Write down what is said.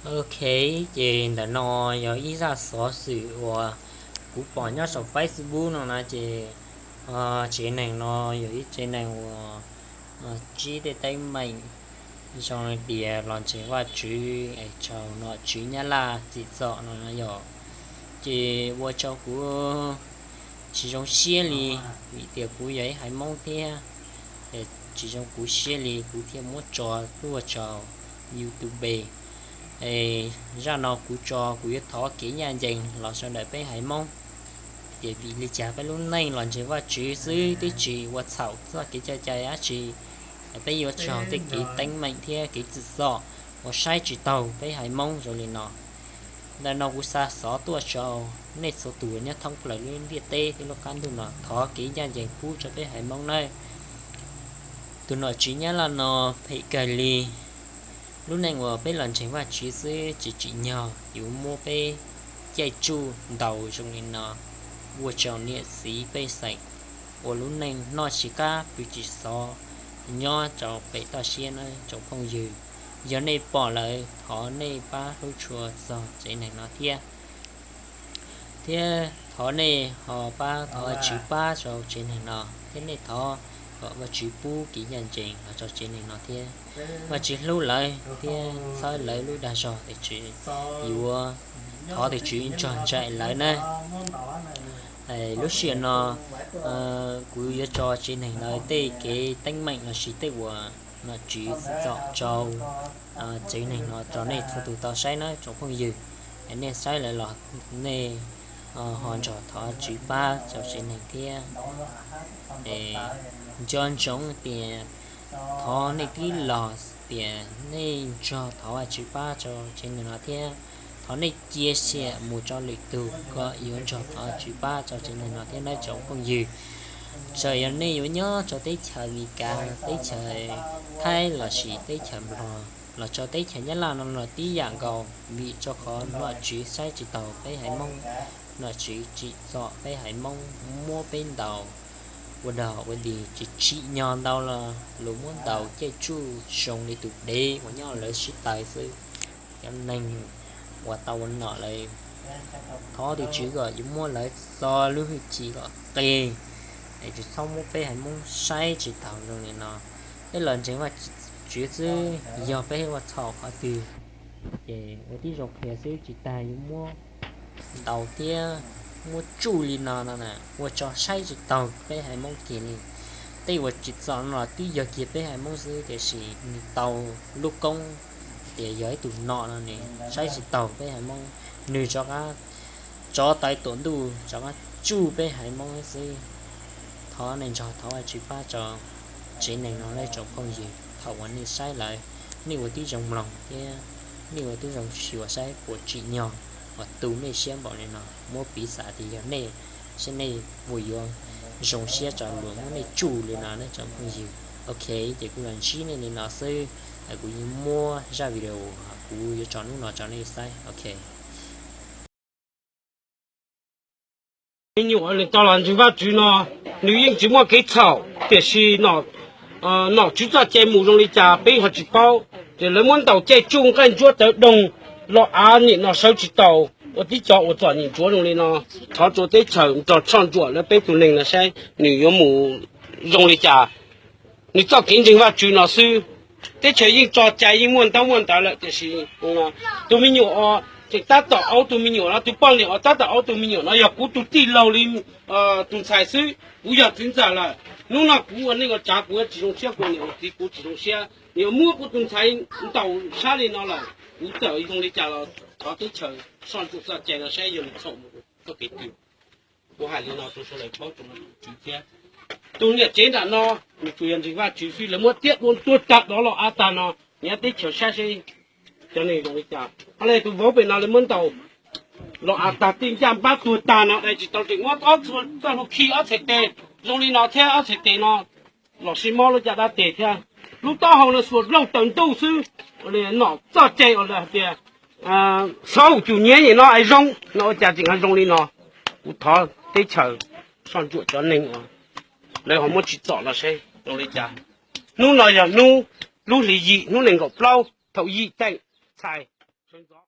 Ok, ces ntawm no yog ib zaj xov xwm uas kuv pom nyob saum Facebook no na ces tsev neeg no yog ib tsev neeg uas ntsib tej teeb meem zoo li tias los ntseeg Vajtswv es raug nom tswv Nyab Laj tsim txom no yog, ces ua rau kuv tsis zoo siab li, vim tias kuv yog ib haiv Hmoob thiab, tsis zoo kuv siab li kuv thiaj muab tso tuaj rau YouTube. Zaj no kuv tso kuv yuav thov kev ncaj ncees los sawv daws peb haiv Hmoob, ces vim li cas peb lub neej los ntseeg Vajtswv xwb twb tsis ua txhaum txoj kev cai dab tsi, peb yuav raug tej kev teeb meem thiab kev tsim txom uas saib tsis taus peb haiv Hmoob zoo li no. Ntawm no kuv xa xov tuaj rau nej txhua tus nyob thoob plaws lub ntiaj teb thiab lub qab ntuj no, thov kev ncaj ncees pub rau peb haiv Hmoob nawb. Tus nom tswv Nyab Laj no phem kawg li, lub neej uas peb los ntseeg Vajtswv xwb tsis tsim nyog yuav muab peb caij tsuj ntaus zoo li no, ua rau niam txiv pej xeem ua lub neej noj tsis qab pw tsis xov nyob rau pem toj siab nawb tsoom phooj ywg. Yog nej pom lawm thov nej pab hlub tshua txog tsev neeg no thiab, thiab thov nej ho pab thov Vajtswv pab rau tsev neeg no, thiab nej thov kom Vajtswv pub kev ncaj ncees los rau tsev neeg no thiab. Vajtswv hlub lawv thiab txhawb lawv lub dag zog, tus Tswv yuav, thov tus Tswv nrog nraim lawv nawb. Lub sij hawm no kuv yuav tso tsev neeg no tej kev teeb meem lossis tej uas nom tswv tsim txom rau tsev neeg no rau nej txhua tus tau saib nawb tsoom phooj ywg. Nej saib lawm los nej ho nrog thov Tswv pab rau tsev neeg thiab. Nco ntsoov tias thov nej tib los tias nej nrog thov Vajtswv pab rau tsev neeg no thiab. Thov nej cia siab mus rau lwm tus kom yuav nrog thov Tswv pab rau tsev neeg no thiab nawb tsoom phooj ywg. Txawm yog nej yuav nyob rau teb chaws Amelikas, teb chaws Thaib lossis teb chaws Nplog los rau teb chaws Nyab Laj no los tib yam nkaus, vim rau qhov nom tswv saib tsis taus peb haiv Hmoob, nom tswv tsim txom peb haiv Hmoob, muab peb ntaus ua dog ua dig, tsis tsim nyog ntaus los luag muab ntaus caij tsuj zoo li tus dev uas nyob lawv sib tais xwb. Cov neeg uas tau ua nom lawm, thov tus Tswv kom yuav muab lawv txo lub hwj chim kom qis, es tsis txhob muab peb haiv Hmoob saib tsis taus zoo li no. Peb los ntseeg Vajtswv xwb, yog peb ua txhaum qhov twg ces ua tib zoo qhia xwb, tsis tas yuav muab ntaus thiab muab tsuj li no no na, ua tso saib tsis taus peb haiv Hmoob kiag li. Tej uas tsim txom no los twb yog kiag peb haiv Hmoob xwb, tiam sis nws tau lub koob tias yog ib tug nom no ne, saib tsis taus peb haiv Hmoob, nws rov qab tsov taw tuam ntuj rov qab tsuj peb haiv Hmoob xwb. Thov nej nrog thov Vajtswv pab rau tsev neeg no nawb tsoom phooj ywg. Thaum uas nej saib lawm, nej ua tib zoo mloog thiab nej ua tib zoo xyuas saib puas tsim nyog uas tu nej siab npaum li no. Muab piv xam tias yog nej, saib nej puas yuav zoo siab rau luag muab nej tsuj li no nawb tsoom phooj ywg. Ok, ces kuv los ntsib nej li no xwb, kuv yeej muab zaj video kuv yuav tso hnub no rau nej saib. Ok. Me nyuam nws tau los ntseeg Vajtswv no, nws yeej tsis muaj kev txhaum, tiam sis nom tswv txoj cai mus zoo li cas peb ho tsis paub. Ces lawv muab ntaus caij tsuj nqaij ntsuab tawv doog los av nim no sawv tsis taus, ua tib co uas txom nyem ntsuav zoo li no. Thov tsua teb chaws nrog soj ntsuam lawv peb tus neeg no saib nws yuav mus zoo li cas. Nws txoj kev ntseeg Vajtswv no xwb. Teb chaws yeej tso cai yeej muaj ntaub muaj ntawv lawm, tiam sis tus me nyuam tseem tab tom aub, tus me nyuam no, tus poj niam uas tab tom aub tus me nyuam no yog kuv tus tij laug li tus ntxhais xwb, kuv yog txiv ntxawm lawm. Hnub no kuv ua neej ua tsav kuv yuav tsis zoo siab, kuv niam kuv txiv kuv tsis zoo siab, nws yuav muab kuv tus ntxhais ntaus sab li no lawm. Kuv txawm zoo li cas los thov teb chaws soj ntsuam txoj cai no saib yog nws txhaum mus txoj kev twg. Kuv hais li no rau sawv daws paub rau tswv thiab. Tus niam tsev nram no, nws tsuas yog ntseeg Vajtswv xwb, lawv muab tiab dua tuag tag dov los av tag no, nyob teb chaws saib seb cov neeg zoo li cas. Ho li tus vauv pem no lawv muab ntaus los av tag, tej ncaj npab tuag tag no, dai tsis tau, tseem muab ob txhua txoj hlua khi ob txhais tes zoo li no thiab ob txhais tes no los sib mob lub caj dab tes thiab. Lub taub hau no xuas dlaug taws ntuj xwb. Nom txoj cai uas lawv hais tias xauj cum nyiav nyem no es zoo no, ua cas tseem ho zoo li no. Kuv thov teb chaws soj ntsuam cov neeg uas lawv ho muab tsim txom no seb zoo li cas. Hnub no yog hnub lub hlis yim, hnub nees nkaum plaub, thaum yim teem txhais Tshawv Ntxov.